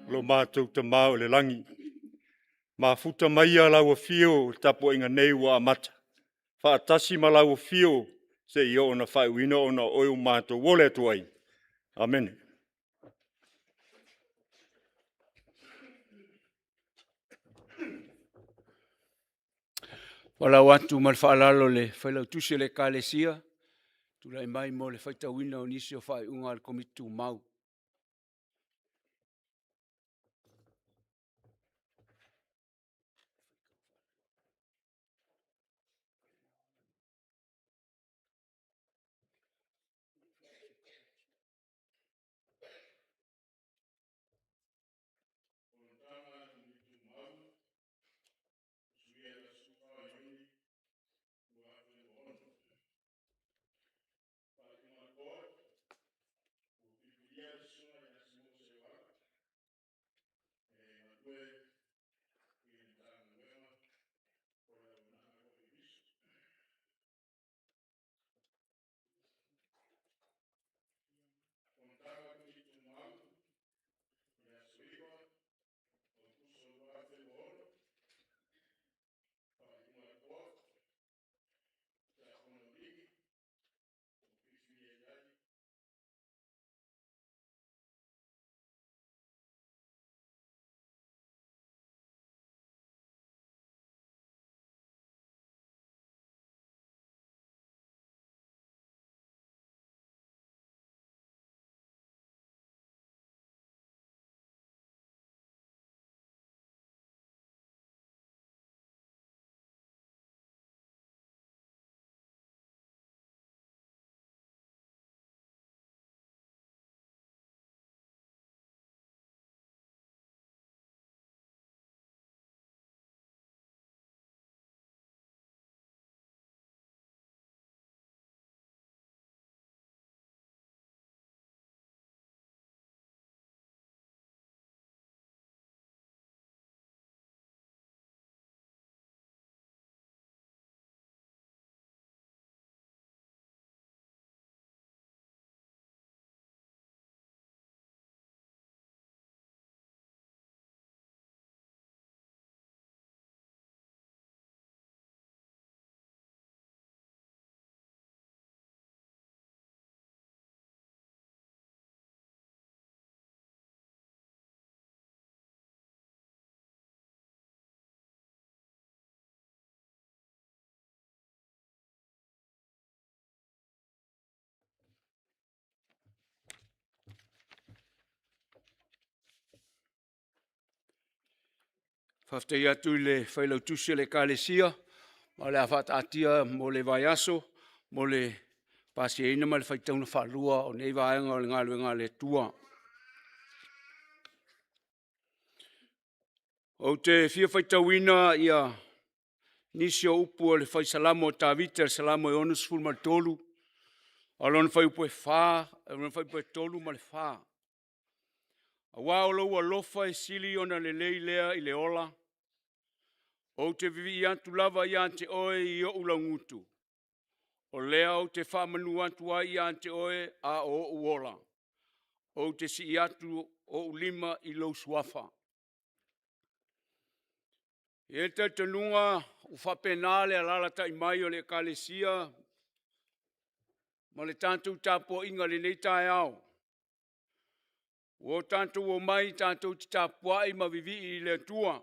Lo matou Tama o le lagi, mafuta maia lau afio i le tapuaiga nei ua amata, faatasi ma lau afio seia oo ina faaiuina ona o oe ua matou ole atu ai. Amene. Valaau atu ma le faaaloalo i le Failautusi o le Ekalesia e tulai mai mo le faitauina o nisi o faaiuga a le Komiti Tumau. Faafetai atu i le Failautusi o le Ekalesia, ma o le a faataatia mo le vaiaso mo le pasiaina ma le faitauga faalua o nei vaega o le galuega a le Atua. Ou te fia faitauina nisi o upu o le Fai Salamo o Tavita o le Salamo e 63, o lona fuaiupu 4, lona fuaiupu 3 ma le 4. Aua o lou alofa e sili ona lelei lea i le ola, ou te vivii atu lava ia te oe i ou laugutu. O lea ou te faamanu atu ai ia te oe a o ou ola. Ou te sii atu ou lima i lou suafa. E i ai le talitonuga ua faapena le alalatai mai o le ekalesia ma le tatou tapuaiga i lenei taeao. Ua tatou omai tatou te tapuai ma vivii i le Atua,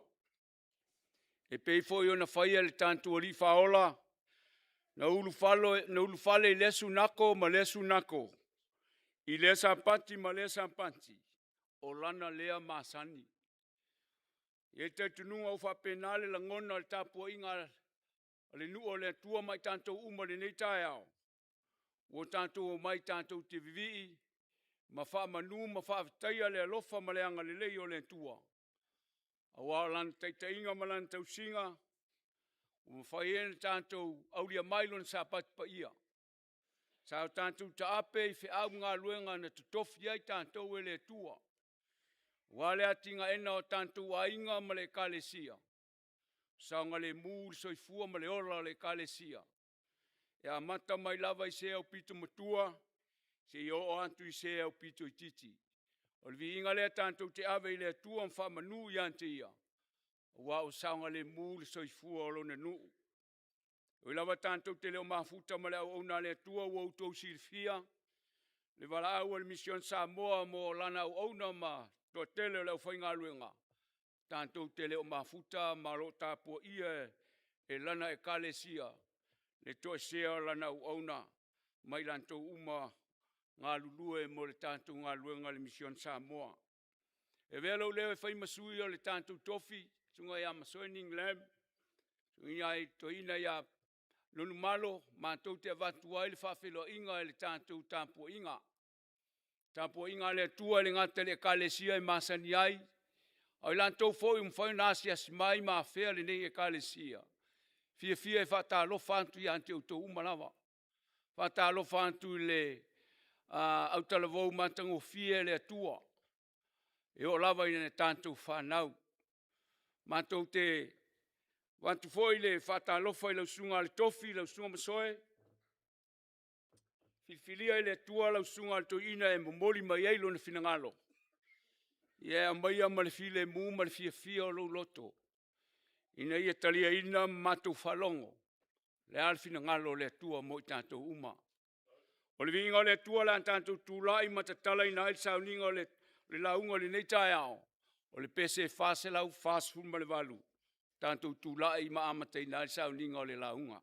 e pei foi ona faia e lo tatou Alii Faaola, na ulufale i lea sunato ma lea sunato, i lea Sapati ma lea Sapati, o lana lea masani. E i ai le talitonuga ua faapena le lagona o le tapuaiga a le nuu o le Atua ma i tatou uma i lenei taeao, ua tatou omai tatou te vivii ma faamanu ma faafetaia le alofa ma le agalelei o le Atua, aua o Lana taitaiga ma Lana tausiga ua mafai ai ona tatou aulia mai Lona Sapati Paia. Sa o tatou taape i feau ma galuega na totofi ai tatou e le Atua, aua le atinaeina o tatou aiga ma le ekalesia, saogalemu le soifua ma le ola o le ekalesia, e amata mai lava i se aupito matua seia oo atu i se aupito itiiti. O le viiga lea tatou te ave i le Atua ma faamanu ia te Ia, aua ua saogalemu le soifua o Lona nuu. E ui lava tatou te le o mafuta ma le auauna a le Atua ua outou silafia le valaau a le Misiona Samoa mo lana auauna ma le toatele o le aufaigaluega, tatou te le o mafuta ma o lo o tapuaia e lana Ekalesia le toesea o lana auauna ma i latou uma galulue mo le tatou galuega a le Misiona Samoa. E avea lou leo e fai ma sui o le tatou tofi, le susuga ia Masoe Ning Lam, le susuga i le toeaina ia Lonumalo, matou te avatu ai le faafeiloaiga i le tatou tapuaiga. Le tapuaiga a le Atua e le gata i le ekalesia e masani ai, a o i latou foi ua mafai ona asiasi mai ma afea lenei ekalesia, e fiafia e faatalofa atu ia te outou uma lava. E faatalofa atu i le autalavou matagofie a le Atua, e oo lava i a tatou fanau. Matou te avatu foi le faatalofa i lau susuga i le tofi lau susuga Masoe, filifilia e le Atua lau susuga i le toeaina e momoli mai ai lona finagalo, ia e aumaia ma le filemu ma le fiafia o lou loto, ina ia taliaina ma matou faalogo, o le a le finagalo o le Atua mo i tatou uma. O le viiga o le Atua o le a tatou tulai ma tatalaina ai le sauniga o le lauga i lenei taeao, o le pese 448, tatou tulai ma amataina ai le sauniga o le lauga.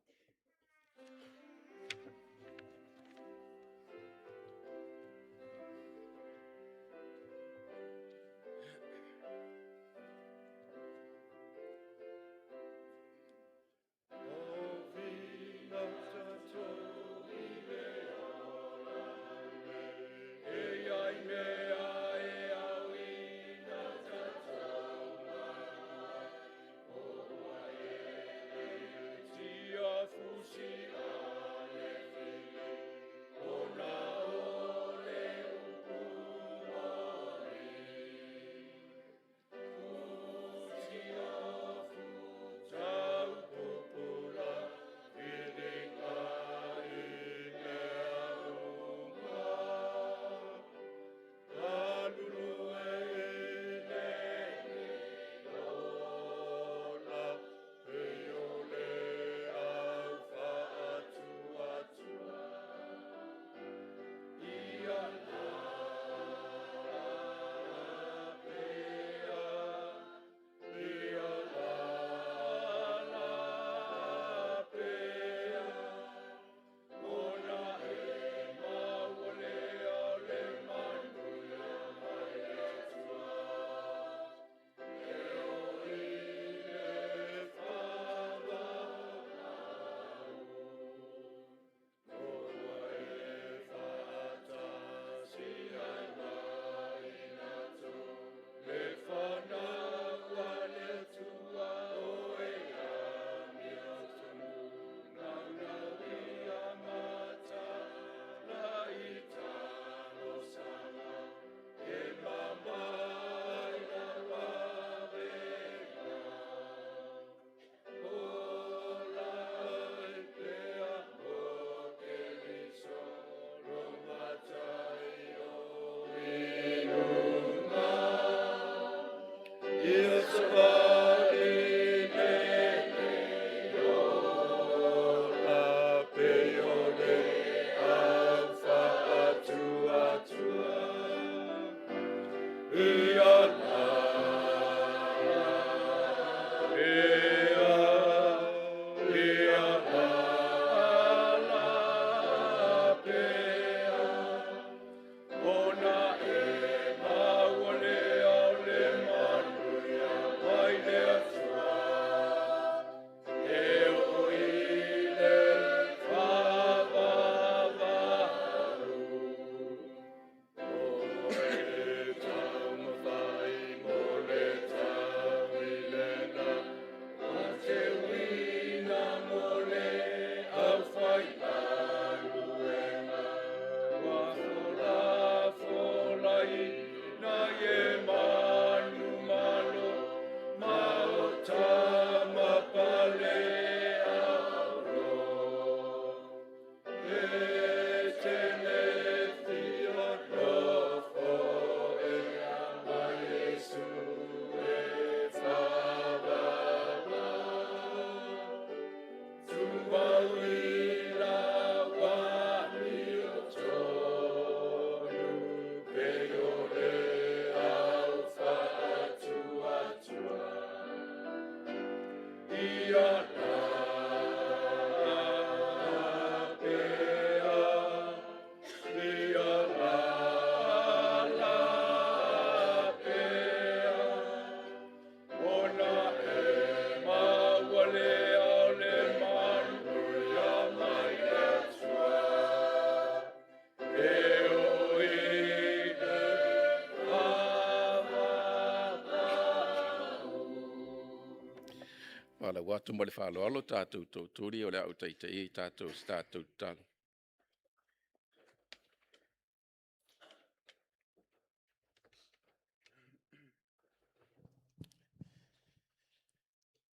Valaau atu ma le faaaloalo tatou tootuli o le a ou taitaia i tatou i se tatou tatalo.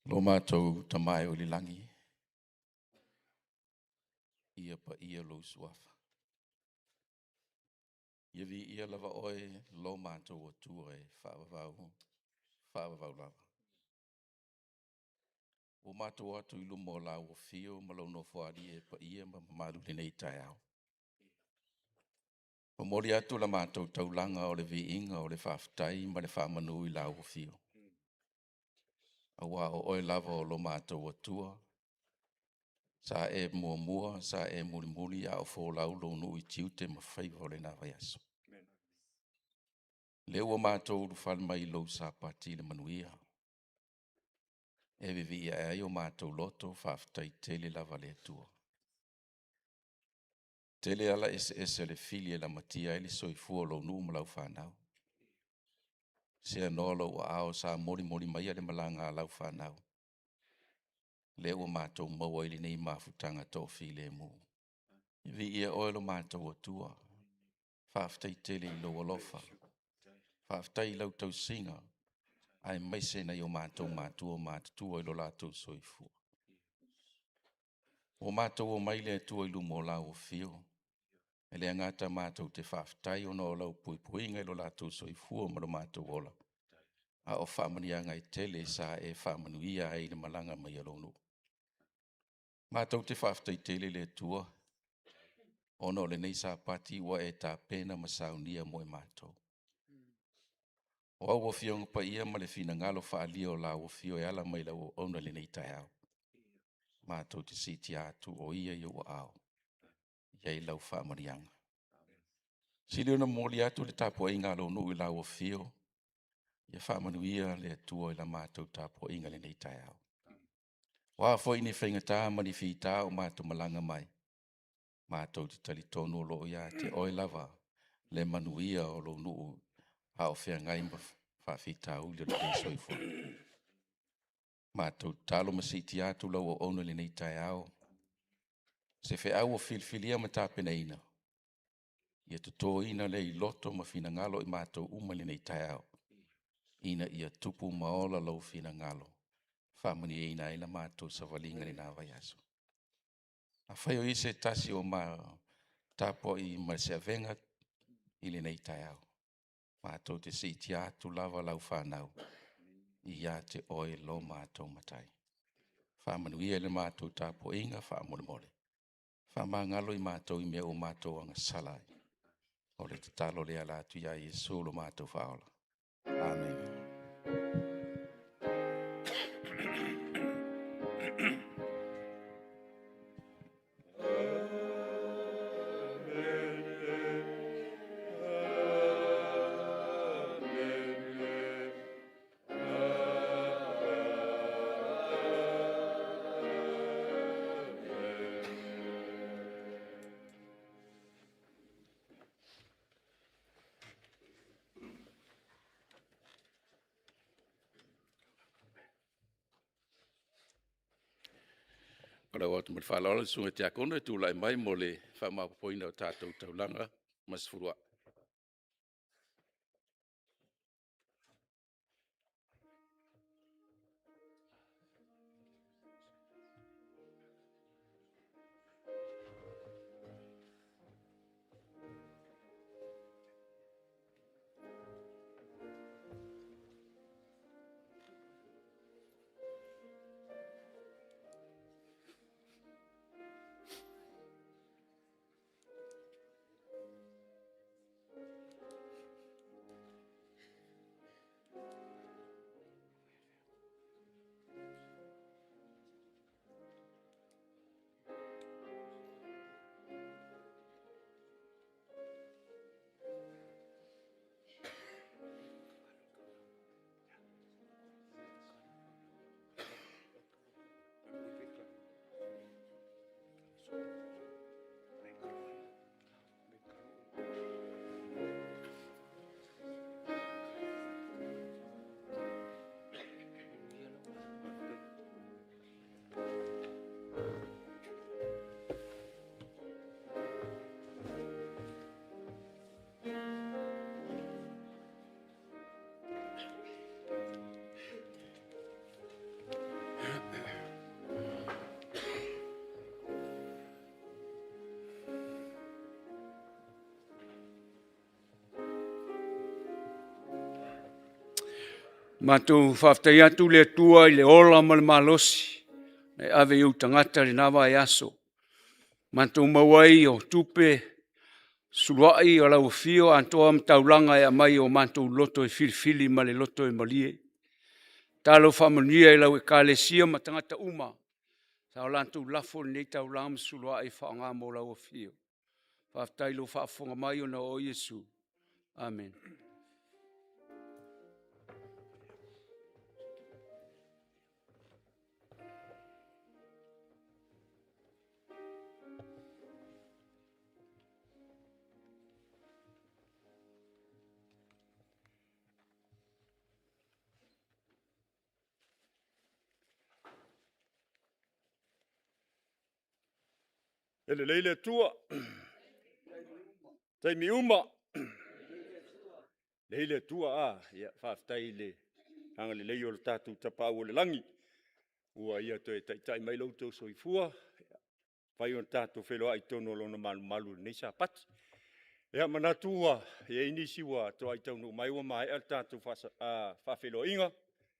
Lo matou Tama e oo i le lagi, ia paia lou Suafa. Ia viia lava oe lo matou Atua e faavavau, faavavau lava. Ua matou o atu i luma o lau Afio ma lou Nofoalii e paia ma mamalu i lenei taeao. E momoli atu la matou taulaga o le viiga o le faafetai ma le faamanu i lau Afio, aua o oe lava o lo matou Atua sa e muamua, sa e mulimuli a o folau lou nuu i tiute ma faiva o lena vaiaso. O lea ua matou ulufale mai i lou Sapati i le manuia, e vivii ae ai o matou loto, faafetai tele lava le Atua. E tele ala eseese o le fili e lamatia ai le soifua o lou nuu ma lau fanau. Seanoa lou aao sa molimoli maia le malaga a lau fanau, lea ua matou maua ai lenei mafutaga toafilemu. Viia Oe lo matou Atua, faafetai tele i lou alofa, faafetai i lau tausiga aemaise nai o matou matua matutua i lo latou soifua. Ua matou omai le Atua i luma o lau Afio, e le gata matou te faafetai ona o lau puipuiga i lo latou soifua ma lo matou ola, a o faamanuiaga e tele sa e faamanuia ai i le malaga mai a lou nuu. Matou te faafetai tele i le Atua ona o lenei Sapati ua e tapena ma saunia mo i matou. O au Afioga Paia ma le finagalo faaalia o lau Afio e ala mai i lau auauna i lenei taeao, matou te siitia atu o Ia i ou aao e i ai lau faamanuiaga. E sili ona momoli atu le tapuaiga a lou nuu i lau Afio, ia faamanuia le Atua i la matou tapuaiga i lenei taeao. O a foi ni faigata ma ni fita o matou malaga mai, matou te talitonu o lo o ia te Oe lava le manuia o lou nuu a o feagai ma faafitauli o lenei soifuaga. Matou tatalo ma siitia atu lau auauna i lenei taeao, se feau ua filifilia ma tapenaina, ia totoina lea i loto ma finagalo o i matou uma i lenei taeao, ina ia tupu ma ola lou finagalo e faamanuiaina ai la matou savaliga i lena vaiaso. Afai o i ai se tasi o tapuai ma se avega i lenei taeao, matou te siitia atu lava lau fanau ia te Oe lo matou Matai. Faamanuia i le matou tapuaiga faamolemole. Faamagalo i matou i mea ua matou agasala ai. O le tatalo lea e ala atu ia Iesu lo matou Faaola. Amene. Valaau atu ma le faaaloalo i le Susuga i le Tiakono e tulai mai mo le faamaopoopoina o le tatou taulaga ma se fuluai. Matou faafetai atu le Atua i le ola ma le malosi na e ave i ou tagata i lena vaiaso. Matou maua ai o tupe suluai o lau afio atoa ma taulaga e aumai i o matou loto e filifili ma le loto e malie. Tatalo faamanuia i lau ekalesia ma tagata uma sa o latou lafo lenei taulaga ma suluai e faaaoga mo lau afio. Faafetai i lou faafofoga mai ona o oe Iesu. Amene. E lelei le Atua, taimi uma. Lelei le Atua, a. Ia faafetai i le agalelei o le tatou Tapaau i le Lagi, ua ia toe taitai mai lo outou soifua, ua mafai ona tatou feiloai i totonu o Lona malumalu i lenei Sapati. Ia, manatu ua i ai nisi ua toai taunuu mai ua maea le tatou faafeiloaiga,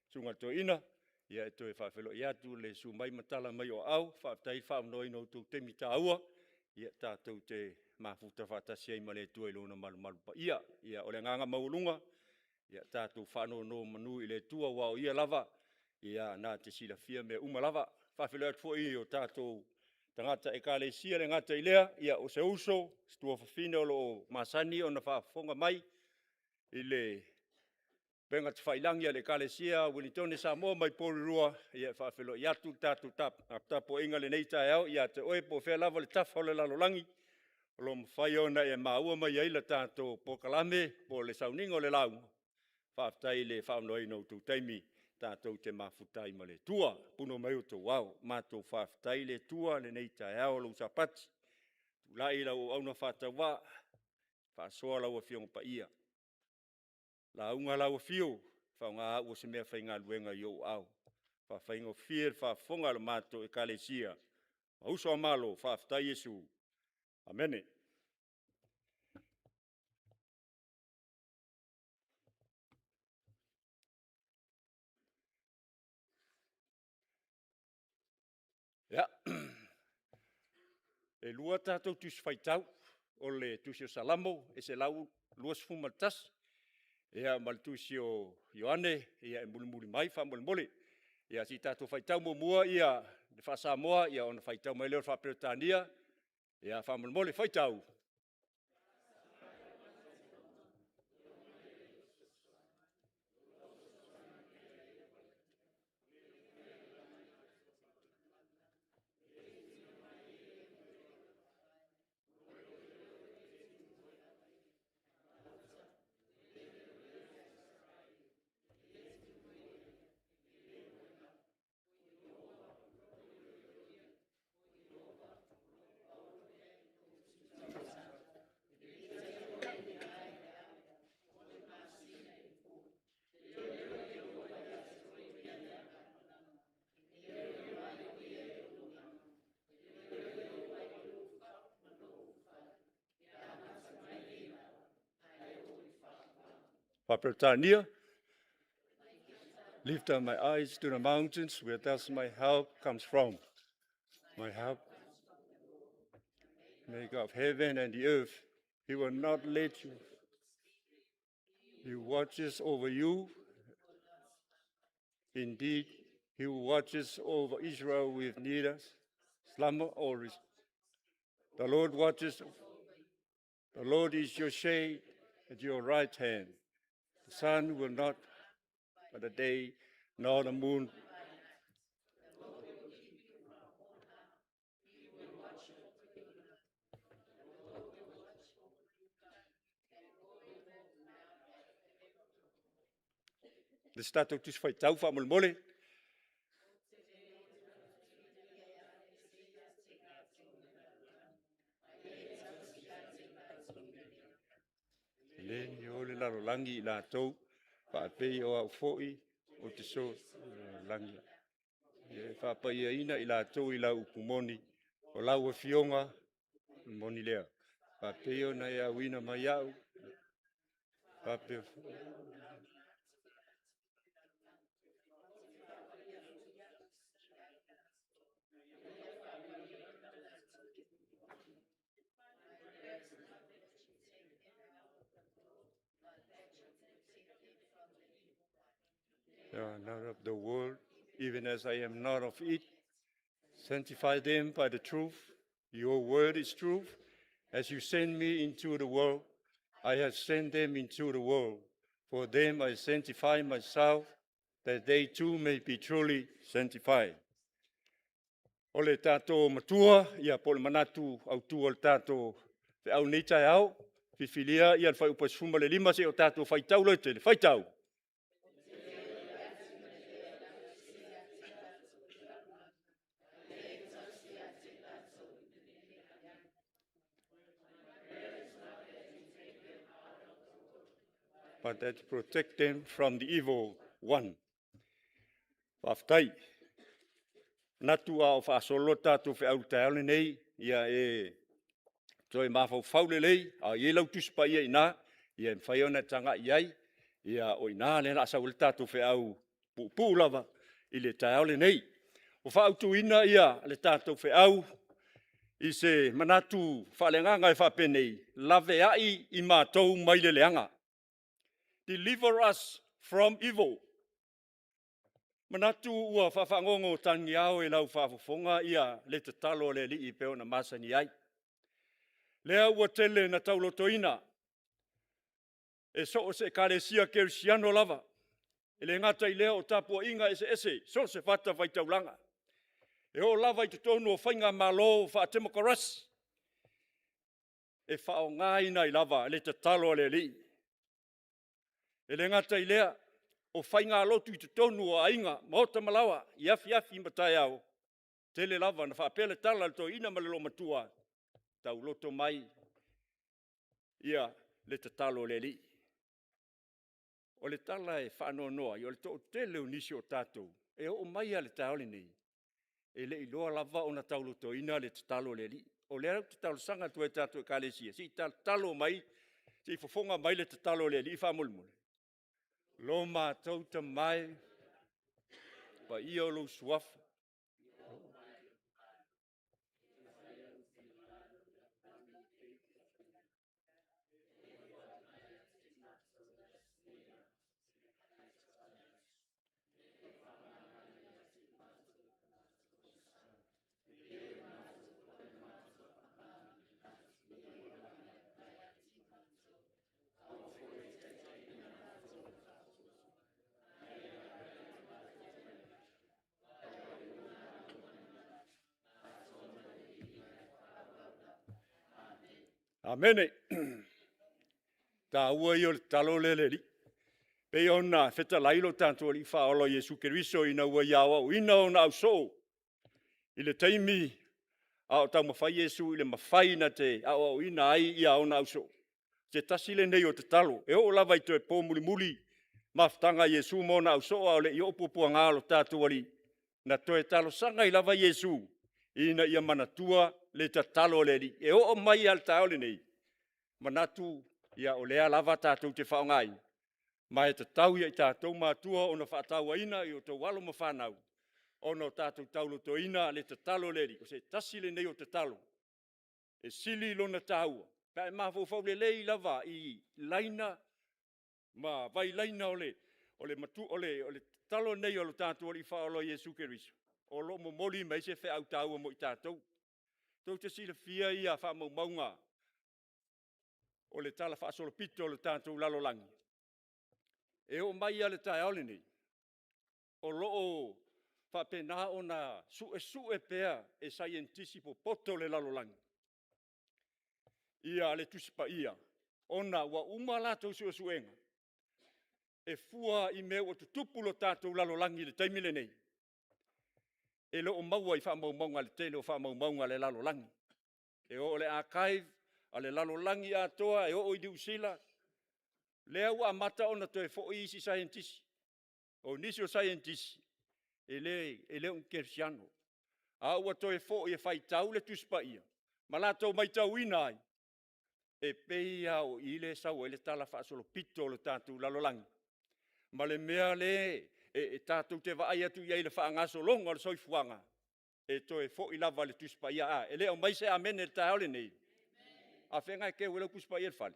susuga i le toeaina, ia e toe faafeiloai atu le susu mai ma tala mai o aao, faafetai le faaavanoaina o outou taimi taua, ia tatou te mafuta faatasi ai ma le Atua i Lona malumalu paia. Ia o le agaga maualuga, ia tatou faanonomanu i le Atua, aua o Ia lava ia na te silafia mea uma lava. E faafeiloai atu foi i o tatou tagata Ekalesia, e le gata i lea, ia o se uso, se tuafafine o lo o masani ona faafofoga mai i le upega tafailagi a le Ekalesia Ueligitone Samoa mai Porirua, ia e faafeiloai atu le tatou tapuaiga i lenei taeao ia te oe po o fea lava le tafa o le lalolagi o lo o mafai ona e maua mai ai le tatou polokalame po o le sauniga o le lauga. Faafetai i le faaavanoaina o outou taimi tatou te mafuta ai ma le Atua. Puna mai outou ao. Matou faafetai i le Atua i lenei taeao o lou Sapati. Tulai lau auauna faatauvaa e faasoa lau Afioga Paia. Lauga lau Afio, faaaoga au o se meafaigaluega i ou aao, faafaigofie le faafofoga a le matou Ekalesia ma uso a Malo. Faafetai Iesu. Amene. Ia, e 2 tatou Tusi Faitau, o le Tusi o Salamo e 121, ia ma le Tusi o Ioane e mulimuli mai faamolemole. Ia se i tatou faitau muamua le faa-Samoa ona faitau mai lea o le faa-Peretania. Ia faamolemole, faitau. Faa-Peretania, Lift up my eyes to the mountains, where does my help comes from? My help, maker of heaven and the earth, he will not let you. He watches over you. Indeed, he watches over Israel with neither slumber or rest. The Lord watches. The Lord is your shade at your right hand. The sun will not by the day, nor the moon. Le se tatou Tusi Faitau faamolemole. E le ni o le lalolagi i latou, faapei o au foi ou te so o le lalolagi. Ia e faapaiaina i latou i lau upu moni, o lau Afioga moni lea. Faapei ona e auina mai au, faapea They are not of the world, even as I am not of it. Sanctify them by the truth. Your word is truth. As you send me into the world, I have sent them into the world. For them I sanctify myself, that they too may be truly sanctified. O le tatou matua, ia po o le manatu autu o le tatou feau nei taeao, filifilia ia le fuaiupu 15 seia o tatou faitau lautele. Faitau! But that protect them from the evil one. Faafetai. Manatu a o faasolo le tatou feau i le taeao lenei, ia e toe mafaufau lelei, a i ai lau Tusi Paia i ina, ia e mafai ona e tagai i ai, ia o i ina lea o le a sau ai le tatou feau puupuu lava i le taeao lenei. Ua faaautuina le tatou feau i se manatu faaleagaga e faapenei, laveai i matou mai le leaga. Deliver us from evil. Manatu ua faafagogo tagiao i lau faafofoga ia le tatalo a le Alii e pei ona masani ai. Lea ua tele ina taulotoina e so o se Ekalesia Kerisiano lava, e le gata i lea o tapuaiga eseese, so o se fatafaitaulaga, e oo lava i totonu o faigamalo faatemokarasi, e faaaogaina ai lava le tatalo a le Alii. E le gata i lea, o faigalotu i totonu o aiga, maota ma laoa i afiafi ma taeao, e tele lava ina faapea le tala a le toeaina ma le olomatua, tauloto mai le tatalo a le Alii. O le tala e faanoanoa ai, o le toatele o nisi o tatou, e oo mai lava i le taeao lenei, e le i iloa lava ona taulotoina le tatalo a le Alii. O lea ou te talosaga atu ai i le tatou Ekalesia, se i tatalo mai, se i fofoga mai le tatalo a le Alii faamolemole. Lo matou Tama e, paia lou Suafa. Amene. Taua ia o le tatalo lea a le Alii. E pei ona fetalai lo tatou Alii Faaola o Iesu Keriso ina ua ia aoaoina ona ausoo i le taimi a o taumafai Iesu i le mafai na te aoaoina ai ona ausoo, se tasi lenei o tatalo, e oo lava i toe po mulimuli mafutaga a Iesu ma ona ausoo a o le i oo puapuaga o lo tatou Alii, na toe talosaga ai lava Iesu ina ia manatua le tatalo a le Alii. E oo mai lava i le taeao lenei, manatu ia o lea lava tatou te faaaogaina, ma e tatau ia i tatou matua ona faatauaina i o outou alo ma fanau ona o tatou taulotoina le tatalo a le Alii. O se tasi lenei o tatalo e sili lona taua pe a e mafaufau lelei lava i laina ma vailaina o le tatalo lenei a lo tatou Alii Faaola o Iesu Keriso, o lo o momoli mai ai se feau taua mo i tatou. Tou te silafia ia faamaumauga o le talafaasolopito o le tatou lalolagi, e oo mai lava i le taeao lenei, o lo o faapena ona suesue pea e saienitisi popoto o le lalolagi le Tusi Paia, ona ua uma a latou suesuega e fua i mea ua tutupu i le tatou lalolagi i le taimi lenei, e le o maua i faamaumauga a le tele o faamaumauga a le lalolagi. E oo i le archive a le lalolagi atoa, e oo i Niu Sila, lea ua amata ona toe foi isi saienitisi. O nisi o saienitisi, e le o ni kerisiano, a ua toe foi e faitau le Tusi Paia ma latou matauina ai, e pei lava o i lea e sau ai le talafaasolopito o le tatou lalolagi, ma le mea lea e tatou te vaai atu i ai i le faagasologa o le soifuaga, e toe foi lava i le Tusi Paia. A, e le aumai se amene i le taeao lenei? A o fea na e teu ai lau Tusi Paia i le fale?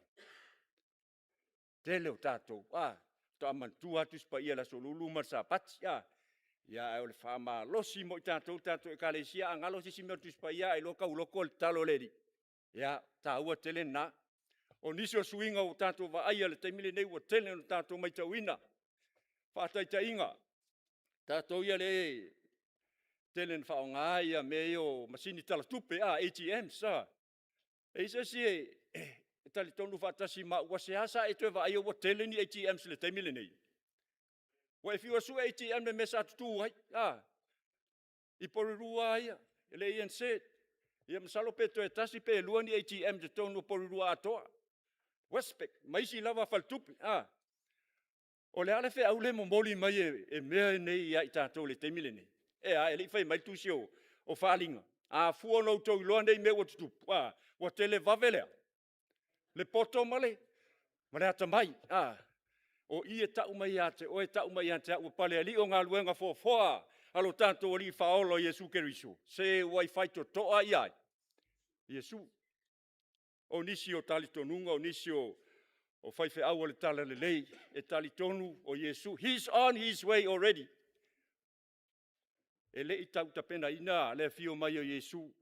Tele o tatou, a, Faatoa manatua lava Tusi Paia i le Aso Lulu ma le Sapati. A? Ia, ae o le faamalosi mo i tatou le tatou Ekalesia, a galo se isi mea o le Tusi Paia ae iloa tauloto le tatalo a le Alii, ia, e taua tele lena. O nisi o suiga ua tatou vaaia i le taimi lenei ua tele ina tatou matauina, faataitaiga, tatou ia lea e tele ina faaaoga ia mea ia o masini talatupe, ATMs. E i ai se isi e talitonu faatasi ma au, ua seasea e toe vaaia ua tele ni ATMs i le taimi lenei? Ua e fiu e sue ATM i le mea sa tutu ai, a? I Porirua lava ia, i le ANZ, ia masalo pe toe tasi pe lua ni ATM i totonu o Porirua atoa, Westpac ma isi lava faletupe, a. O le a le feau lea e momoli mai e mea nei ia i tatou i le taimi lenei? E a, e le i fai mai le tusi o Faaaliga, a fua ona outou iloa nei mea ua tutupu, a, ua televave le a? Le poto ma le atamai, a? O i e tau mai ia te oe, tau mai ia te au, o Palealii o galuega foafoa a lo tatou Alii Faaola o Iesu Keriso, se ua i faitotoa ia ai? Iesu. O nisi o talitonuga o nisi o faifeau o le Talalelei, e talitonu o Iesu, he is on his way already. E le i tau tapenaina le afio mai o Iesu.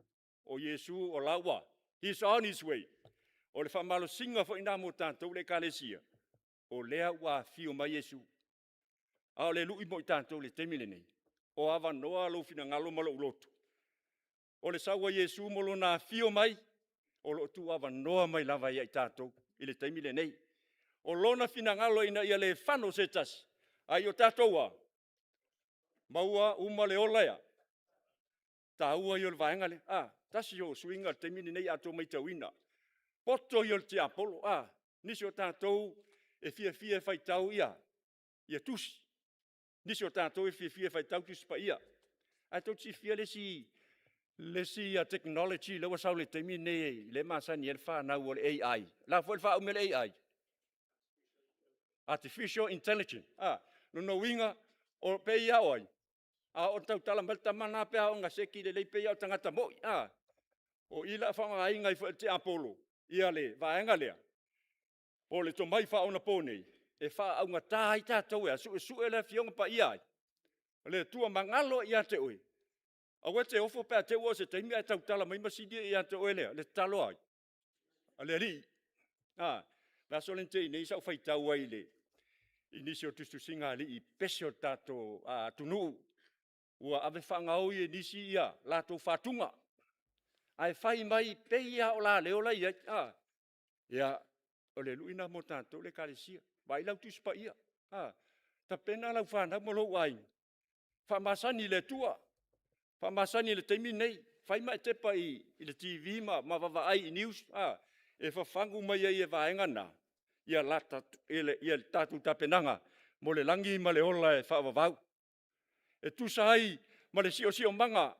O Iesu o la ua, he is on his way. O le faamalosiga foi lena mo tatou le Ekalesia, o lea ua afio mai Iesu. A o le lui mo i tatou i le taimi lenei, o avanoa lou finagalo ma lou loto. O le sau a Iesu ma lona afio mai, o lo o tuuavanoa mai lava ia i tatou i le taimi lenei. O lona finagalo ina ia le fano se tasi, a ia o tatou a? Maua uma le ola e a? Taua ia o le vaega lea. A, tasi o suiga o le taimi lenei a outou matauina, poto ia o le tiapolo, a, nisi o tatou e fiafia e faitau ia tusi, nisi o tatou e fiafia e faitau Tusi Paia. Ae tou te silafia le isi technology lea ua sau i le taimi lenei lea e masani ai le fanau, o le AI. O le a foi le faaumi o le AI? Artificial Intelligence. A, lona uiga, e pei lava o ai? A oo ina tautala mai le tama lena pe a oo ina seki lelei, pei lava o le tagata moi. A, o i o le a faaaogaina ai foi e le tiapolo le vaega lea, po o le tomai faaonaponei, e faaaugata ai tatou e suesue le Afioga Paia a ai? O le Atua, ma galo ai ia te oe, aua e te ofo pe a te i ua oo i se taimi ae tautala mai masini ia ia te oe le a? Le tatalo a ai? A le Alii. A, o le aso lea na tea nei sa ou faitau ai i nisi o tusitusiga a alii i pese o le tatou atunuu, ua ave faagaoi e nisi ia latou fatuga, ae fai mai pei lava o la leo la e i ai. A, ia, o le lui lena mo tatou le Ekalesia, vaai lau Tusi Paia, a, tapena lau fanau ma lou aiga, faamasani i le Atua, faamasani i le taimi lenei. Fai ma e tepa i le TV ma vaavaai i news, a, e fafagu mai ai e vaega na le tatou tapenaga mo le lagi ma le ola e faavavau. E tusa ai ma le siosiomaga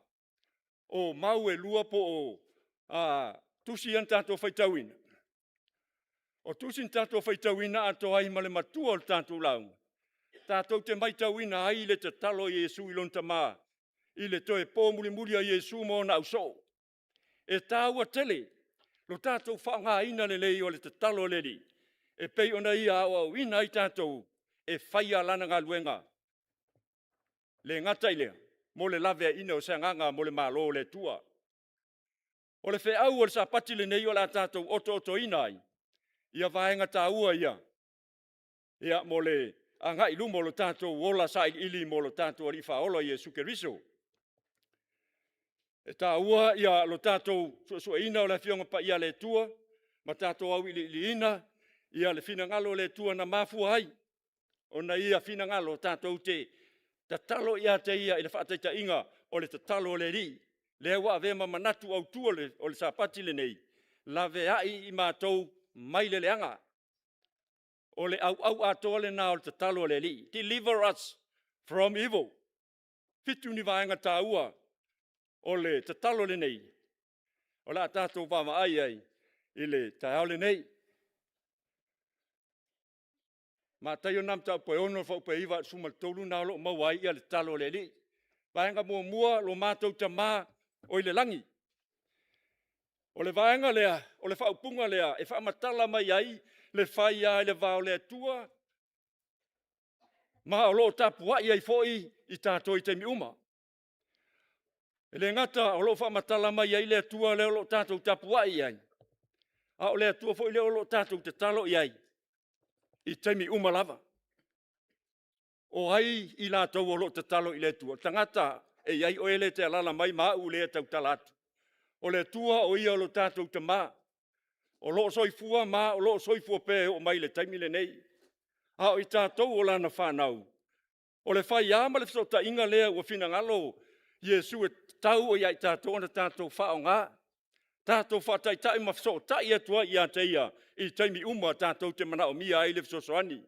o mau e lua po o tusi ia na tatou faitauina, o tusi na tatou faitauina atoa ai ma le matua o le tatou lauga, tatou te matauina ai le tatalo a Iesu i lona Tama i le toe po mulimuli a Iesu ma ona ausoo. E taua tele lo tatou faaaogaina lelei o le tatalo a le Alii e pei ona Ia aoaoina ai tatou e faia Lana galuega. E le gata i lea, mo le laveaiina o se agaga mo le Malo o le Atua. O le feau o le Sapati lenei o le a tatou otootoina ai ia vaega taua ia, ia mo le agai i luma o le tatou ola sailiili mo lo tatou Alii Faaola Iesu Keriso. E taua ia lo tatou suesueina o le Afioga Paia a le Atua ma tatou auiliiliina ia le finagalo o le Atua na mafua ai ona Ia finagalo tatou te tatalo ia te Ia i le faataitaiga o le tatalo a le Alii, lea ua avea ma manatu autu o le Sapati lenei, laveai i matou mai le leaga. O le auau atoa lena o le tatalo a le Alii. Deliver us from evil. 7 ni vaega taua o le tatalo lenei o le a tatou vaavaai ai i le taeao lenei. Mataio lena mataupu e 6 fuaiupu e 9 i le 13 na o lo o maua ai le tatalo a le Alii. Vaega muamua, lo matou Tama oi le lagi. O le vaega lea, o le faaupuga lea e faamatala mai ai le fai lava i le va o le Atua. Ma o lo o tapuai ai foi i tatou i taimi uma. E le gata o lo o faamatala mai ai le Atua lea o lo o tatou tapuai i ai, a o le Atua foi lea o lo o tatou tatalo i ai i taimi uma lava. O ai i latou o lo o tatalo i le Atua? O tagata e i ai oe lea e te alaala mai ma au lea e tautala atu. O le Atua o Ia o lo tatou Tama, o lo o soifua ma o lo o soifua pea e oo mai i le taimi lenei. A o i tatou o lana fanau, o le faia ma le fesootaiga lea ua finagalo Iesu e tatau ia i tatou ona tatou faaaoga, tatou faataitai ma fesootai atu ai ia te Ia i taimi uma tatou te manaomia ai le fesoasoani.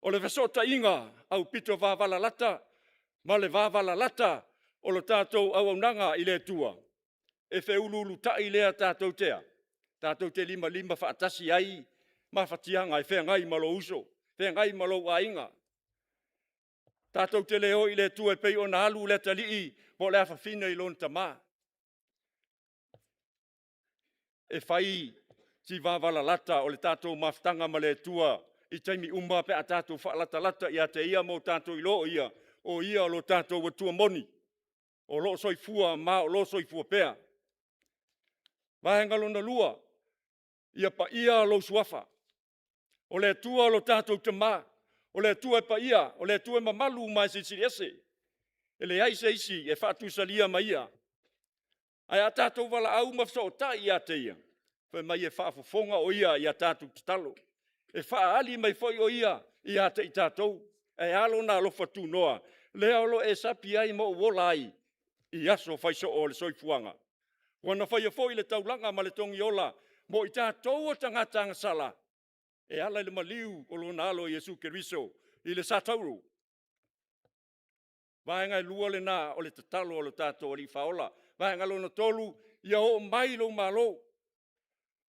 O le fesootaiga aupito vavalalata ma le vavalalata o le tatou auaunaga i le Atua, e feuluulutai lea tatou te a? Tatou te limalima faatasi ai mafatiaga e feagai ma lou uso, feagai ma lou aiga. Tatou te le o i le Atua e pei ona alu le atalii po o le afafine i lona tama. E fai si vavalalata o le tatou mafutaga ma le Atua i taimi uma pe a tatou faalatalata ia te Ia ma o tatou iloa o Ia, o Ia lo tatou Atua moni, o lo o soifua ma o lo o soifua pea. Vaega lona lua, ia paia lou Suafa. O le Atua lo tatou Tama, o le Atua e paia, o le Atua e mamalu ma e silisili ese. E leai se isi e faatusalia ma Ia. Ae a tatou valaau ma fesootai ia te Ia, fai mai e faafofoga o Ia i a tatou tatalo, e faaali mai foi o Ia ia te i tatou. Ae a Lona alofa tunoa, lea o lo o e sapi ai ma ou ola ai i aso fai soo o le soifuaga. Ua na faia foi le taulaga ma le togiola mo i tatou o tagata agasala, e ala i le maliu o lona Alo Iesu Keriso i le satauro. Vaega e lua lena o le tatalo a lo tatou Alii Faaola. Vaega lona tolu, ia oo mai lou Malo.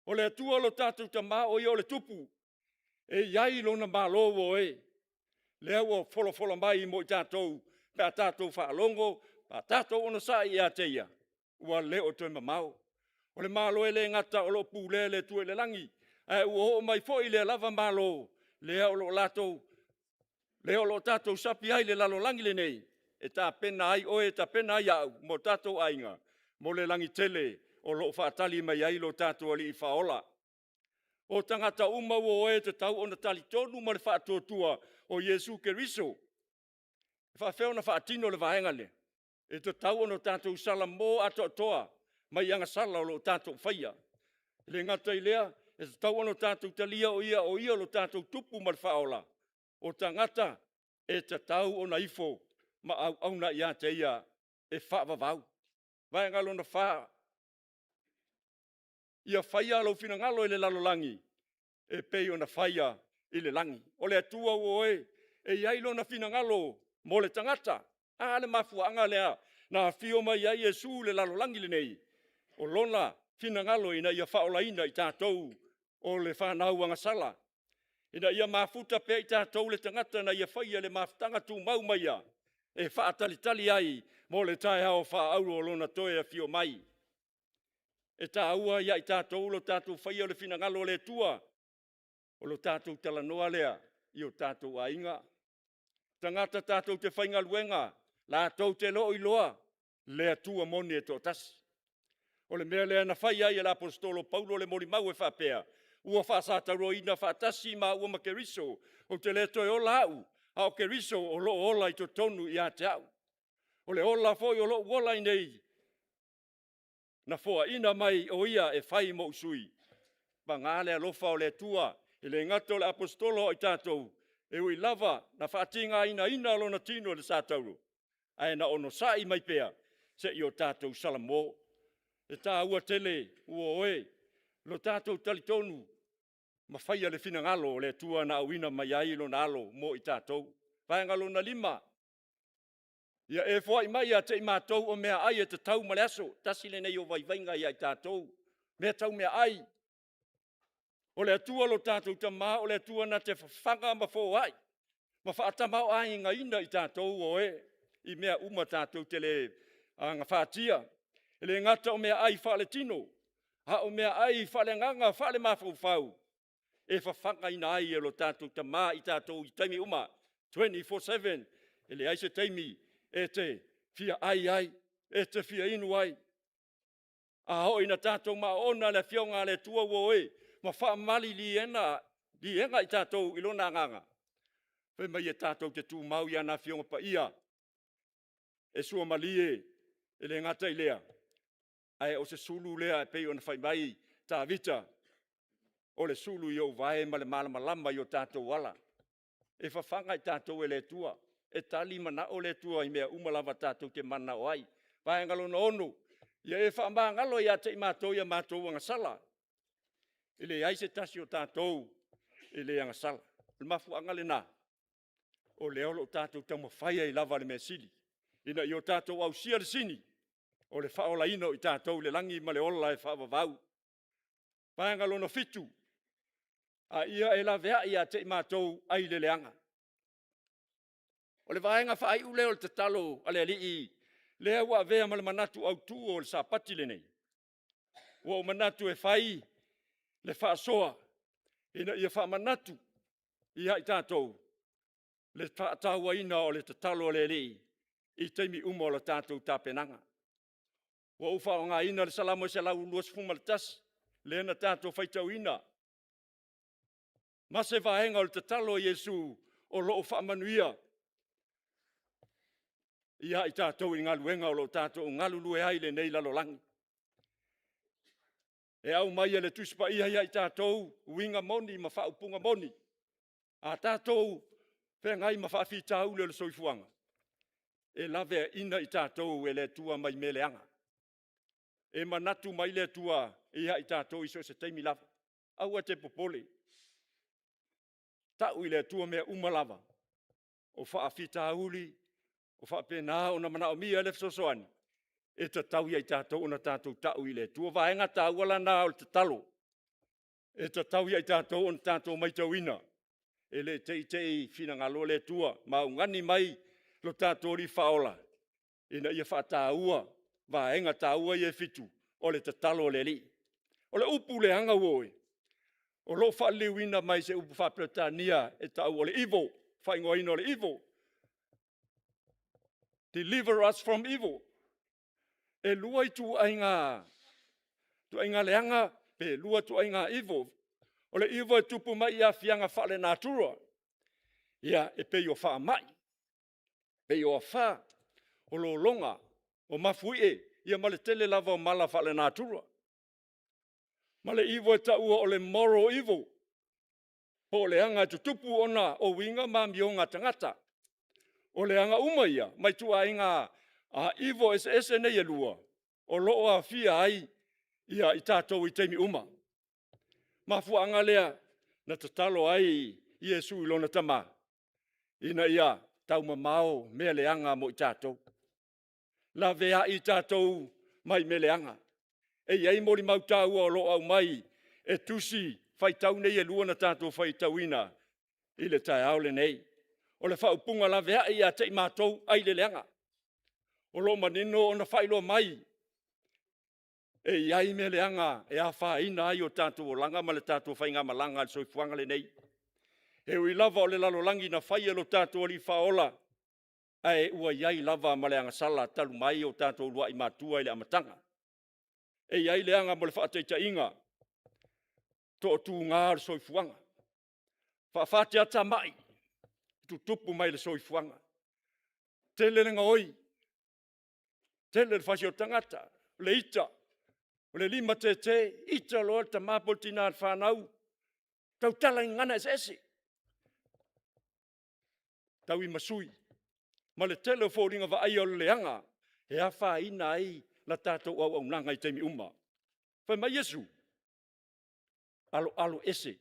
O le Atua lo tatou Tama o Ia o le Tupu, e i ai lona Malo ua e, lea ua folafola mai mo i tatou pe a tatou faalogo ma tatou onosai ia te Ia, ua le o toe mamao. O le Malo e le gata o lo o pulea e le Atua i le lagi, ae ua oo mai foi lea lava Malo, lea o lo o tatou sapi ai i le lalolagi lenei, e tapena ai oe, tapena ai au ma o tatou aiga mo le lagitele o lo o faatali mai ai lo tatou Alii Faaola. O tagata uma ua o e tatau ona talitonu ma le faatuatua o Iesu Keriso. E faapefea ona faatino le vaega lea? E tatau ona tatou salamo atoatoa mai agasala o lo o tatou faia. E le gata i lea, e tatau ona tatou talia o Ia o Ia lo tatou Tupu ma le Faaola. O tagata e tatau ona ifo ma auauna ia te Ia e faavavau. Vaega lona fa, ia faia lou finagalo i le lalolagi e pei ona faia i le lagi. O le Atua ua oe, e i ai Lona finagalo mo le tagata. A le mafuaaga lea na afio mai ai Iesu i le lalolagi lenei? O Lona finagalo ina ia faaolaina i tatou o le fanau agasala, ina ia mafuta pea i tatou le tagata na ia faia le mafutaga tumau ma Ia, e faatalitali ai mo le taeao faaauro o Lona toe afio mai. E taua ia i tatou lo tatou faia o le finagalo o le Atua, o lo tatou talanoa lea i o tatou aiga, tagata tatou te faigaluega, latou te le o iloa le Atua moni e toatasi. O le mea lea na fai ai e le aposetolo Paulo le molimau e faapea, ua faasatauaina faatasi maua ma Keriso, ou te le toe ola au, a o Keriso o lo o ola i totonu ia te au. O le ola foi o lou ola ai nei, na foaina mai o Ia e fai ma ou sui. Paga le alofa o le Atua, e le gata o le aposetolo a o i tatou, e ui lava na faatigaina lona tino i le satauro, ae na onosai mai pea seia o tatou salamo. E taua tele ua oe lo tatou talitonu ma faia le finagalo o le Atua na auina mai ai lona Alo mo i tatou. Vaega lona lima, ia e foai mai ia te i matou o meaai e tatau ma le aso. Tasi lenei o vaivaiga ia i tatou, mea tau meaai. O le Atua lo tatou Tama, o le Atua na te fafaga ma foai ma faatamaoaigaina i tatou o e i mea uma tatou te le gafatia. E le gata o meaai faaletino, a o meaai faaleagaga, faalemafaufau. e fafagaina ai e lo tatou Tama i tatou i taimi uma, 24/7, e leai se taimi e te fia ai ai, e te fia inu ai. A oo ina tatou maona le Afioga a le Atua ua oe ma faamaliliena liega i tatou i lona agaga, fai mai e tatou te tumau i ana Afioga Paia, e suamalie, e le gata i lea, ae o se sulu lea e pei ona fai mai Tavita, o le sulu i ou vae ma le malamalama i o tatou ala. E fafaga i tatou e le Atua, e tali manao le Atua i mea uma lava tatou te mananao ai. Vaega lona 6, ia e faamagalo ia te i matou i a matou agasala. E leai se tasi o tatou e le agasala. O le mafuaaga lena o lea o lo o tatou taumafai ai lava le mea sili, ina ia o tatou ausia le sini o le faaolaina o i tatou i le lagi ma le ola e faavavau. Vaega lona 7, a ia e laveai ia te i matou ai le leaga. O le vaega faaiu lea o le tatalo a le Alii, lea ua avea ma le manatu autu o le Sapati lenei. Ua ou manatu e fai le faasoa ina ia faamanatu ia i tatou le faatauaina o le tatalo a le Alii i taimi uma o le tatou tapenaga. Ua ou faaaogaina le Salamo 121, lea na tatou faitauina, ma se vaega o le tatalo a Iesu o lo o faamanuia ia i tatou i galuega o lo o tatou galulue ai i lenei lalolagi. E aumai e le Tusi Paia ia i tatou uiga moni ma faaupuga moni. A tatou feagai ma faafitauli o le soifuaga, e laveaiina i tatou e le Atua mai mea leaga. E manatu mai le Atua ia i tatou i so o se taimi lava. Aua e te popole, tau i le Atua mea uma lava, o faafitauli o faapena ona manaomia le fesoasoani, e tatau ia i tatou ona tatou tau i le Atua. O vaega taua la na o le tatalo, e tatau ia i tatou ona tatou matauina, e le te i te i finagalo le Atua ma augani mai lo tatou Alii Faaola ina ia faataua vaega taua ia e 7 o le tatalo a le Alii. O le upu leaga ua oe, o lo o faaliliuina mai se upu faa-Peretania e tau o le evil, faaigoaina o le evil. Deliver us from evil. E 2 ituaiga leaga, pe 2 ituaiga evil. O le evil e tupu mai i aafiaga faale-natura, ia e pei o faamai, pei o afa, o lologa, o mafuie, ia ma le tele lava o mala faale-natura. Ma le evil e taua o le moral evil, po o leaga e tutupu ona o uiga ma amioga a tagata. O leaga uma ia ma ituaiga evil eseese nei e 2, o lo o aafia ai i tatou i taimi uma. Mafuaaga lea na tatalo ai Iesu i lona Tama, ina ia taumamao mea leaga mo i tatou. Laveai i tatou mai mea leaga. E i ai molimau taua o lo o aumai e tusi faitau nei e 2 na tatou faitauina i le taeao lenei. O le faaupuga laveai ia te i matou ai le leaga. O lo o manino ona faailoa mai, e i ai mea leaga e afaina ai o tatou olaga ma le tatou faigamalaga i le soifuaga lenei. E ui lava o le lalolagi na fai e lo tatou Alii Faaola, ae ua i ai lava ma le agasala talu mai o tatou uluai matua i le amataga. E i ai leaga mo le faataitaiga, toatuga o le soifuaga, faafateatamai, tutupu mai le soifuaga, tele le gaoi, tele le fasi o tagata, o le ita, o le limatete, ita loa le tama po o le tina i le fanau, tautala i gagana eseese, tauimasui ma le tele o foliga vaaia o le leaga e afaina ai la tatou auaunaga i taimi uma. Fai mai Iesu, aloalo ese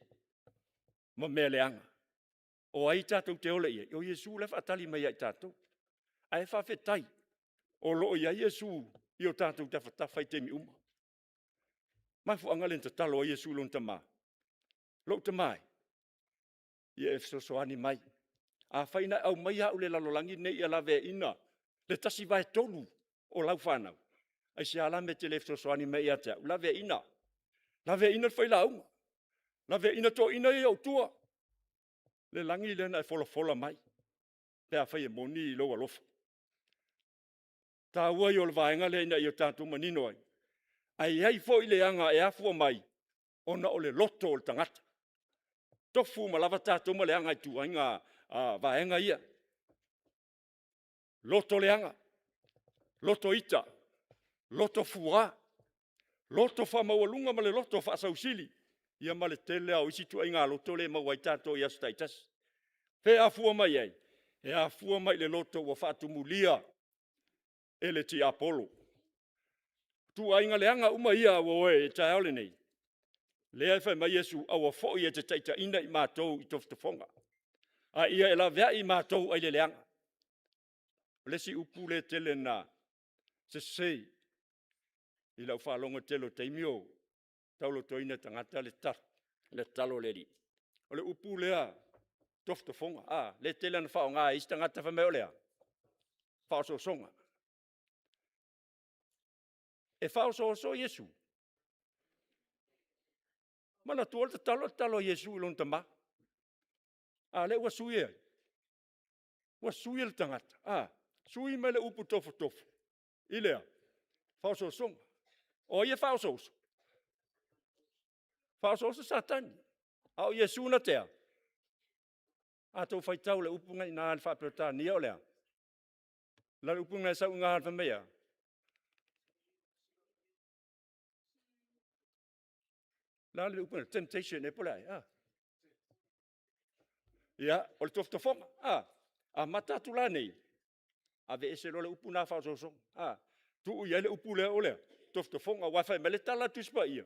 ma mea leaga. O ai tatou te ola i ai? O Iesu la e faatali mai ia i tatou. Ae faafetai o lo o i ai Iesu i o tatou tafatafa i taimi uma. Mafuaaga lea na tatalo ai Iesu i lona Tama, lou Tama e, ia e fesoasoani mai. Afai na e aumaia au i le lalolagi lenei ia laveaiina le 1/3 o lau fanau, aisea la le mea e te le fesoasoani mai ai ia te au? Laveaiina, laveaiina le failauga, Laveaiina toeaiina ia i ou tua, le lagi lea na e folafola mai, pe afai e moni lou alofa. Taua ia o le vaega lea ina ia tatou manino ai, ae i ai foi leaga e afua mai ona o le loto o le tagata. Tofu uma lava tatou ma leaga i ituaiga vaega ia. Loto leaga, loto ita, loto fua, loto faamaualuga ma le loto faasausili, ia ma le tele lava o isi ituaiga loto lea e maua ai tatou i aso taitasi. O fea e afua mai ai? E afua mai i le loto ua faatumulia e le tiapolo. Ituaiga leaga uma ia ua oe i le taeao lenei, lea e fai mai Iesu, aua foi e te taitaiina i matou i tofotofoga, a ia e laveai i matou ai le leaga. O le isi upu lea e tele ina sese i lau faalogo i le tele o taimi o taumafai e tagata le tatalo a le Alii, o le upu lea tofotofoga, a, lea e tele ina faaaoga e isi tagata fai mai o le a? Faaosoosoga. E faaosooso Iesu? Manatua le tatalo le tatalo a Iesu i lona Tama. A o lea ua sui e ai? Ua sui e le tagata, a, sui mai le upu tofotofo i le a? Faaosoosoga. O ai e faaosooso? Faaosooso Satani, a o Iesu na te a? A outou faitau i le upu lena e i ina i le faa-Peretania o le a? O le a le upu lena e sau i ina fai mai e a? O le a le upu lena? Temptation ea po o le a ea? Ia, o le tofotofoga, a? Amata atu la nei, aveese loa le upu lena faaosoosoga, a, tuu i ai le upu lea o le a? Tofotofoga. Aua fai mai le tala a le Tusi Paia,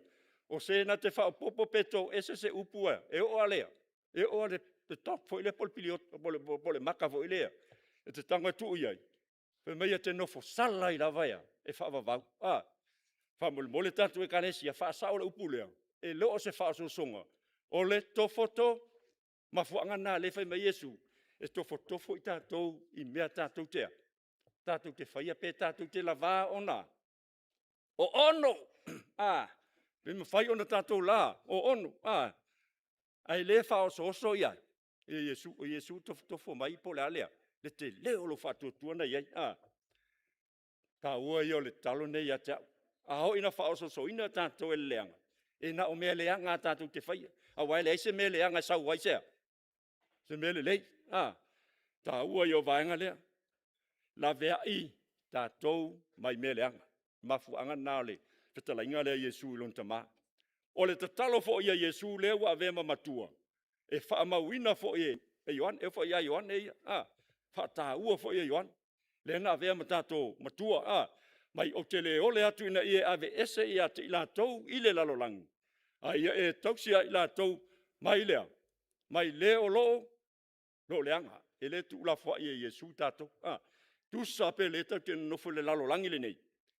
o se na te faaopoopo pe toese se upu e a? E oo lava i le a? E oo lava i le dot foi lea po o le maka foi lea e te tago e tuu i ai, fai mai e te nofosala ai lava e a? E faavavau. A, faamolemole tatou Ekalesia, faasao le upu lea, e le o se faaosoosoga, o le mafuaaga lena o lea e fai mai ai Iesu, e tofotofo i tatou i mea tatou te a? Tatou te faia pe tatou te lava ona o ono. A, pe mafai ona tatou la o ono, a, ae le faaosooso ia Iesu. O Iesu e tofotofo mai po o le a le a? Le tele o lou faatuatua na i ai, a. Taua ia o le tatalo lenei ia te au. A oo ina faaosoosoina tatou e le leaga, e na o mea leaga lava tatou te faia, aua e leai se mea leaga e sau ai se a? Se mea lelei, a. Taua ia o vaega lea. Laveai tatou mai mea leaga. O le mafuaaga lena o le fetalaiga lea a Iesu i lona Tama. O le tatalo foi a Iesu lea ua avea ma matua, e faamauina foi e Ioane, e oo foi ia Ioane ia, a, faataua foi e Ioane, lea na avea ma tatou matua, a. Mai ou te le ole atu ina ia e aveese ia te i latou i le lalolagi, a ia e tausi ia i latou mai le a? Mai le o lo o leaga. E le tuulafoai e Iesu tatou, a. Tusa pe le tatou te nonofo i le lalolagi lenei,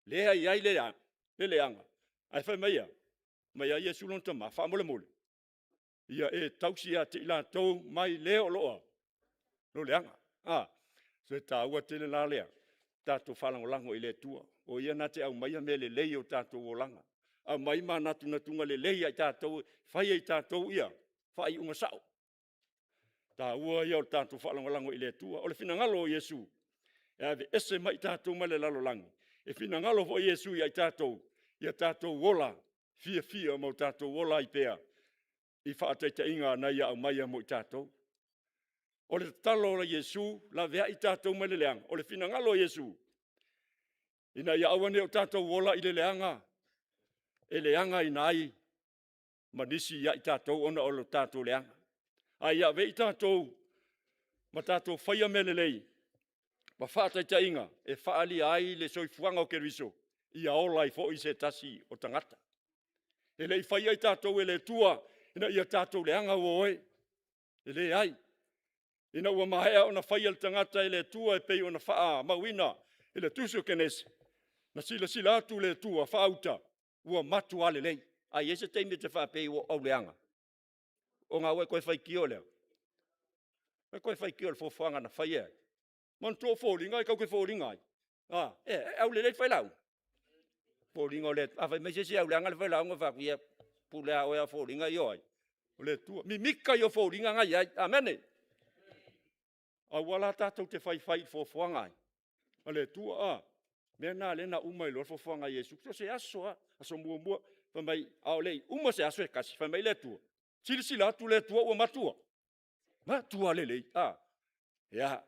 lea e i ai le a? Le leaga. Ae fai mai e a? Fai mai a Iesu i lona Tama, faamolemole, ia e tausi ia te i latou mai le o lo o leaga. A, e taua tele la le tatou faalagolago i le Atua, o Ia na te aumaia mea lelei i o tatou olaga, aumai manatunatuga lelei ia i tatou e fai e tatou ia faaiuga sao. Taua ia o le tatou faalagolago i le Atua. O le finagalo o Iesu, e aveese mai tatou mai le lalolagi, e finagalo foi Iesu ia i tatou, ia tatou ola fiafia ma o tatou ola ai pea i faataitaiga na Ia aumaia mo i tatou. O le tatalo a Iesu, laveai tatou mai le leaga, o le finagalo o Iesu, ina ia aua ne i o tatou ola i le leaga, e leagaina ai ma nisi ia i tatou ona o lo tatou leaga, a ia avea i tatou ma tatou faia mea lelei ma faataitaiga e faaalia ai le soifuaga o Keriso, ia ola ai foi se tasi o tagata. E le i faia i tatou e le Atua ina ia tatou leaga ua oe, e leai. Ina ua maea ona faia le tagata e le Atua e pei ona faamauina i le tusi o Kenese, na silasila atu le Atua faauta, ua matua lelei. A i ai se taimi e te faapea ai ua ou auleaga, ona ua e toe faitio lea, ua e toe faitio i le fuafuaga na fai e ai? Manatua o foliga e tatou te foliga ai? A, e aulelei le failauga? Foliga o le… A fai mai se isi e auleaga le failauga, ou fai atu, ia pule lava oe o foliga ia o ai? O le Atua. Mimika i o foliga na i ai. Amene. Aua la tatou te faifai i foafoaga ai a le Atua, a. Mea na lea na uma ai loa le foafoaga a Iesu. So o se aso lava, aso muamua, fai mai, a o le i uma se aso e tasi, fai mai le Atua, silasila atu le Atua ua matua, matua lelei. A, ia,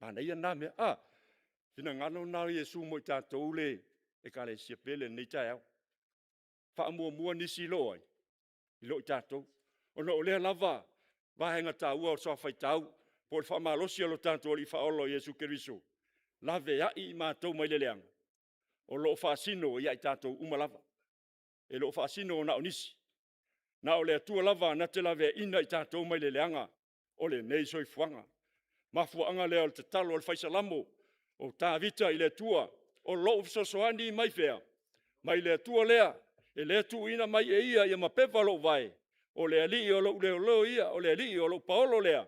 manaia lena mea, a. Finagalo lena o Iesu mo i tatou le Ekalesia pele i lenei taeao. Faamuamua nisi i lo ai? I lo tatou. Ona o lea lava vaega taua o le Suafa Faitau, po o le faamalosi o lo tatou Alii Faaola o Iesu Keriso, laveai i matou mai le leaga, o lo o faasino ia i tatou uma lava. E le o faasino na o nisi. Na o le Atua lava na te laveaiina i tatou mai le leaga o lenei soifuaga. Mafuaaga lea o le tatalo a le Fai Salamo o Tavita i le Atua, o lou fesoasoani mai fea? Mai le Atua lea, e le tuuina mai e ia mapeva lou vae, o le Alii o lou leoleo ia, o le Alii o lou paolo lea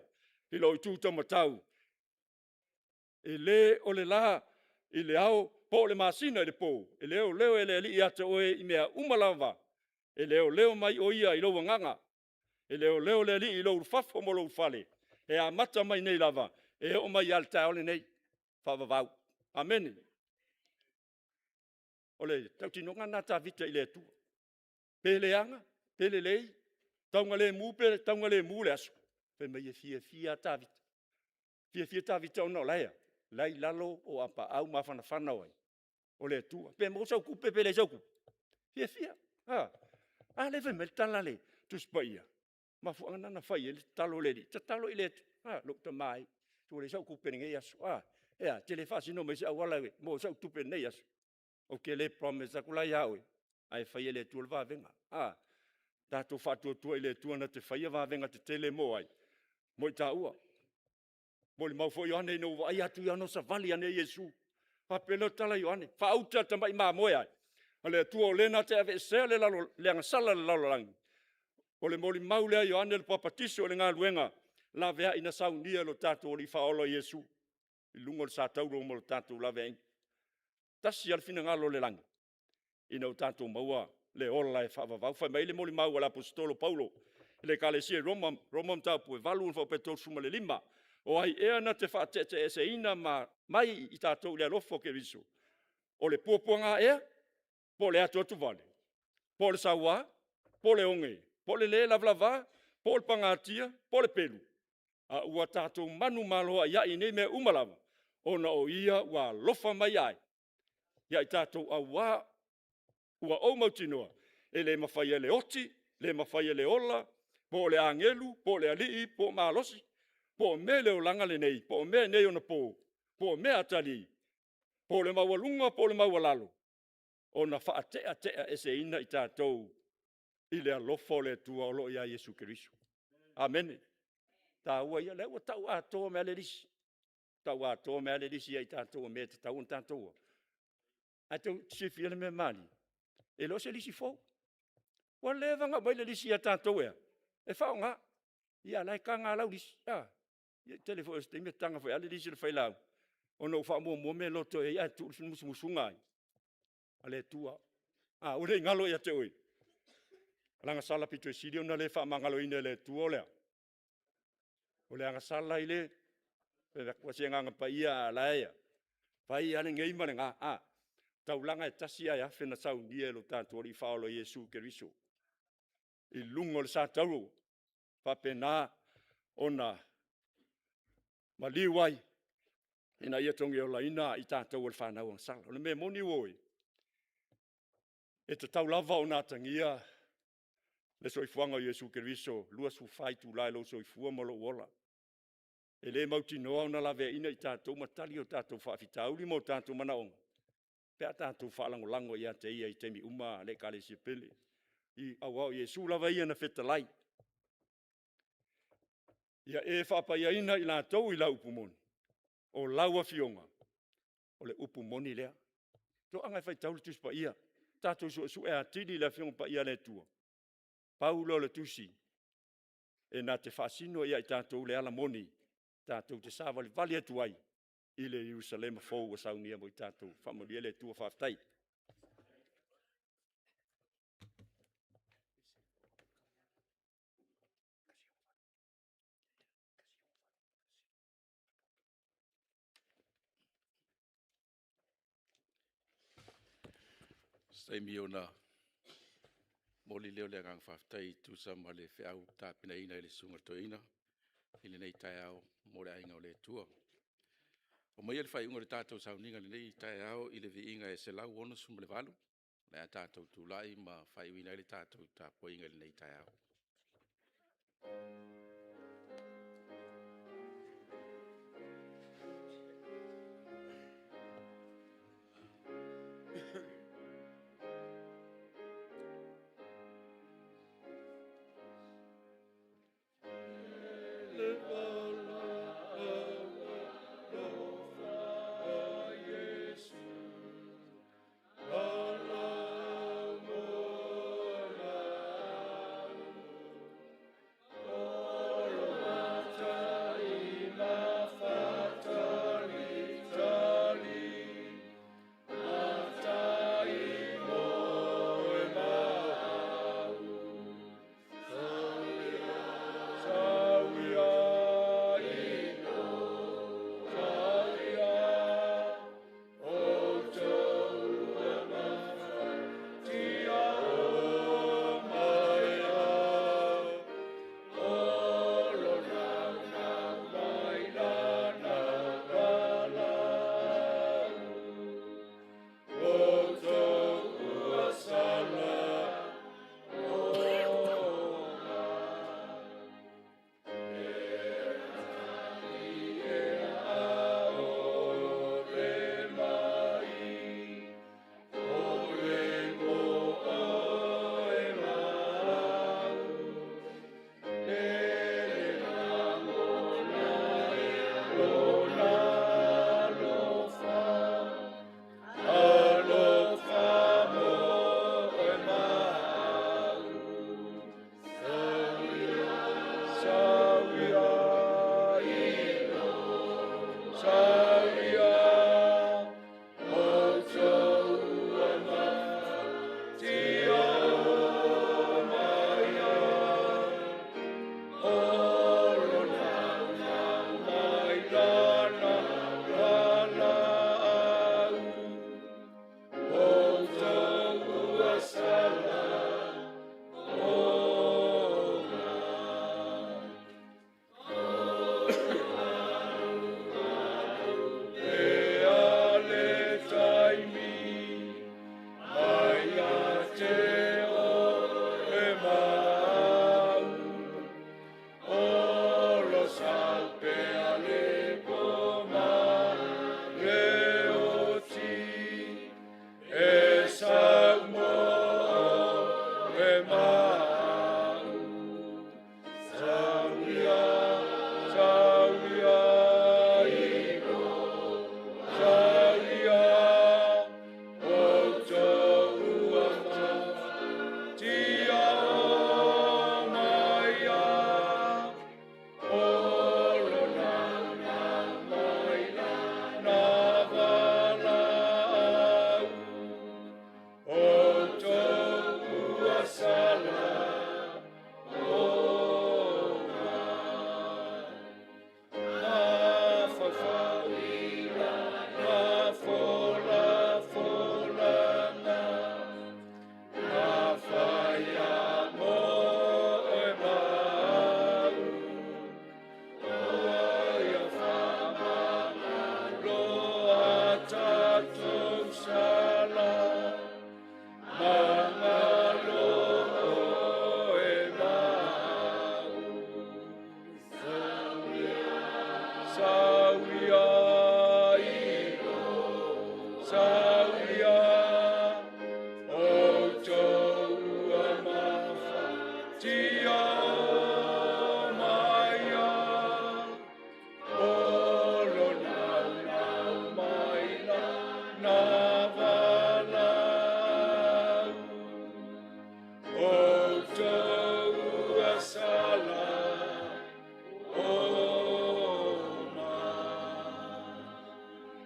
i lou itu taumatau. E le o le la i le ao po o le masina i le po, e leoleo e le Alii ia te oe i mea uma lava, e leoleo mai o ia i lou agaga, e leoleo le Alii i lou ulufafo ma lou ulufale, e amata mai nei lava e oo mai lava i le taeao lenei, faavavau. Amene. O le tautinoga lena a Tavita i le Atua. Pe leaga, pe lelei, taugalemu pe taugalemu le aso, fai mai e fiafia lava Tavita. Fiafia Tavita ona o la e a? O la e i lalo o apaau mafanafana o ai? O le Atua. Pe maua sau tupe pe leai sau tupe, fiafia. A lea e fai mai le tala a le Tusi Paia, mafuaaga lena na fai ai le tatalo a le alii, tatalo i le Atua. Lou tama e, se ua leai sau tupe i lenei aso, a. E a, e te le faasino mai se auala e maua ai sau tupe i lenei aso? Ou te le promise atu la ia oe, ae fai e le Atua le vavega. A, tatou faatuatua i le Atua na te faia vavega tetele mo ai? Mo i taua. Molimau foi Ioane ina ua vaai atu ia ona savali ane ai Iesu, faapea lea o le tala a Ioane, faauta le tamai mamoe a le Atua o le na te aveesea le agasala a le lalolagi. O le molimau lea a Ioane le Papatiso o le galuega laveai na saunia e lo tatou Alii Faaola Iesu i luga o le satauro mo le tatou laveaiina. Tasi lava le finagalo o le lagi, ina ia tatou maua le ola e faavavau. Fai mai le molimau a le Aposetolo Paulo i le Ekalesia i Roma, Roma mataupu 8 fuaiupu 35, “O ai ea na te faateteeseina mai i tatou i le alofa o Keriso? O le puapuaga ea, po o le atuatuvale, po o le saua, po o le oge, po o le le lavalava, po o le pagatia, po o le pelu? A ua tatou manumalo ai i nei mea uma lava, ona o Ia ua alofa mai ia i tatou, aua ua ou mautinoa, e le mafai e le oti, le mafai e le ola, po o le agelu, po o le alii, po o malosi, po o mea i le olaga lenei, po o mea i nei onapo, po o mea atalii, po o le maualuga po o le maualalo, ona faateateaeseina i tatou i le alofa o le Atua o lo o ia Iesu Keriso.” Amene. O le taua ia, o lea ua tau atoa mai lava le lisi, tau atoa mai lava le lisi ia i tatou o mea e tatau ona tatou. Ae tou te silafia le mea malie? E le o se lisi fou. Ua leva ona aumai le lisi ia tatou e a? E faaaoga. Ia a o la e taga lava lau lisi, a. Ia o le tele foi o isi taimi e taga foi lava le lisi a le failauga, ona ua faamuamua mea e loto i ai ae tuu le musumusuga a le Atua. A, ua le galo ia te oe? O le agasala aupito sili ona le faamagaloina e le Atua o le a? O le agasala i le se Agaga Paia, a o la e fai lava lenei ma lena. A, taulaga e tasi ae afe na saunia e lo tatou Alii Faaola o Iesu Keriso i luga o le satauro, faapena ona maliu ai ina ia togiolaina i tatou o le fanau agasala. O le mea moni ua e tatau lava ona atagia le soifuaga o Iesu Keriso 24 itula i lou soifua ma lou ola. E le mautinoa ona laveaiina i tatou ma tali o tatou faafitauli ma o tatou manaoga pe a tatou faalagolago ia te Ia i taimi uma le Ekalesia pele. Aua o Iesu lava ia na fetalai, “Ia e faapaiaina i latou i lau upu moni, o lau Afioga, o le upu moni lea.” Toaga e faitau le Tusi Paia, tatou suesue atili le Afioga Paia a le Atua, pau lea o le tusi e na te faasino ia i tatou le ala moni tatou te savalivali atu ai i le Ierusalema fou ua saunia mo i tatou. Faamanuia le Atua. Faafetai. Se taimi ona momoli lea o le agaga faafetai e tusa ma le feau na tapenaina e le Susuga i le Toeaina i lenei taeao mo le aiga o le Atua. Oo maia le faaiuga o le tatou sauniga i lenei taeao i le viiga e 168, o le a tatou tulai ma faaiuina ai le tatou tapuaiga i lenei taeao.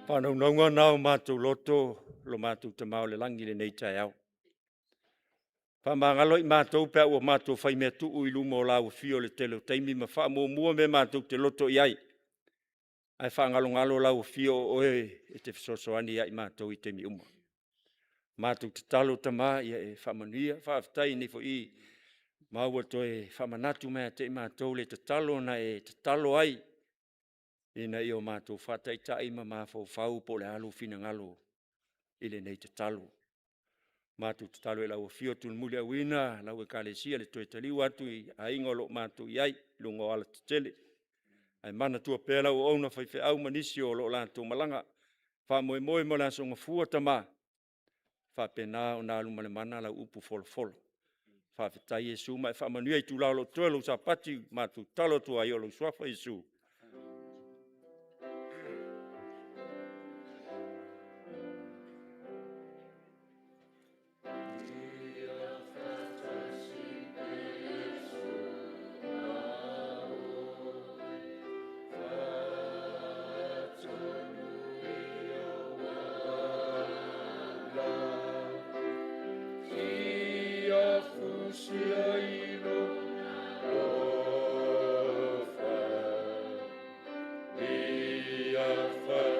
Faanaunauga na o matou loto, lo matou Tama o le lagi i lenei taeao. Faamagalo i matou pe a ua matou faimeatuu i luma o lau afio i le tele o taimi ma faamuamua mea matou te loto i ai, ae faagalogalo lau afio o oe e te fesoasoani ia i matou i taimi uma. Matou tatalo Tama ia e faamanuia, faafetai nei foi ma ua toe faamanatu mai ia te i matou le tatalo na e tatalo ai ina ia o matou faataitai ma mafaufau po o le a lou finagalo i lenei tatalo. Matou tatalo i lau afio atu muliauina lau Ekalesia i le toe taliu atu i aiga o lo o matou i ai i luga o alatetele. Ae manatua pea lau auauna faifeau ma nisi o lo o latou malaga. Faamoemoe mo le Aso Gafua Tama, faapena ona alu ma le mana lau upu folafola. Faafetai Iesu ma e faamanuia i itula o lo o totoe o lou Sapati, matou tatalo atu ai i lou Suafa Iesu. Amene.